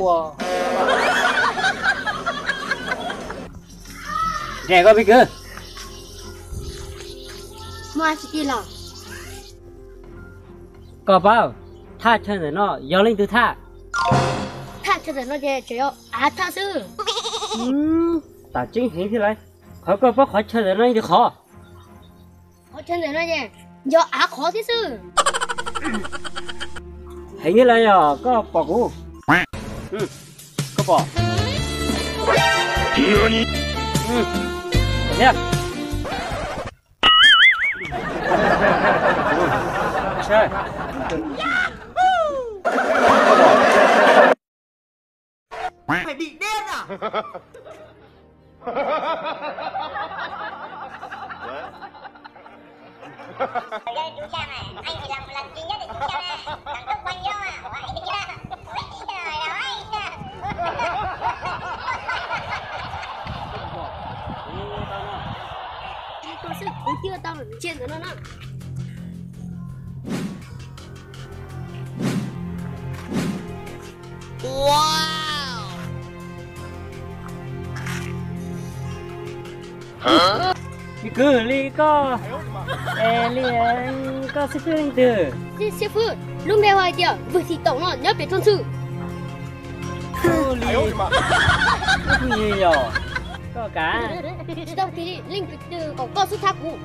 Ua, nrhiav koj pig kwv. Muaj tsis tij los? Koj paub thaj chaw ntawm no yog leej twg thaj? Thaj chaw ntawm no ces tseem yog av thaj xwb. Tam tseeb heev thiab lauj. Qhov koj paub qhov chaw ntawm no yog leej twg qhov? Qhov chaw ntawm no ces yog av qhov thiab xwb. Heev thiab lauj, yog koj pom kuv. Koj pom thiab. Kuv twb tau tsiaj ntawm no na. Pig kwv, li koj, es li koj xib fwb leej twg? Xib fwb, lub npe hu hais tias Vwj Xim Taum no, nyob pem roob Ntxwj. Li, li yog koj kav. Tsis tau tiag li, leej twg kom koj xub thab kuv?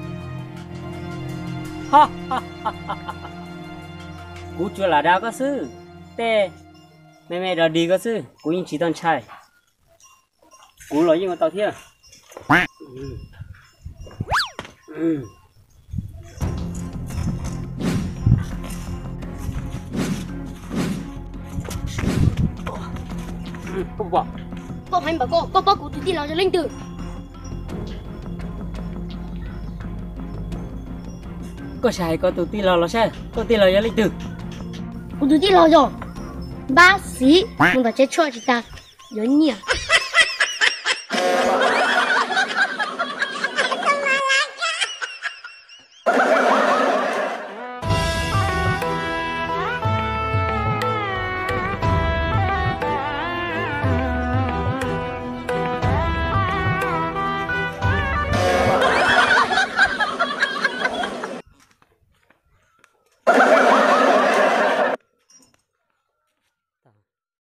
Kuv tsuas lam dag koj xwb, tej me me dog dig koj xwb, kuv yeej tsis tau ntshai. Kuv los yeej ua tau thiab. Koj hais npaum ko, koj paub kuv tus tij laug yog leej twg? Koj sim hais koj tus tij laug los saib, koj tij laug yog leej twg? Kuv tus tij laug yog Npab Xiv, mus tom tsev tshuaj tsis tas, yuav nyiaj.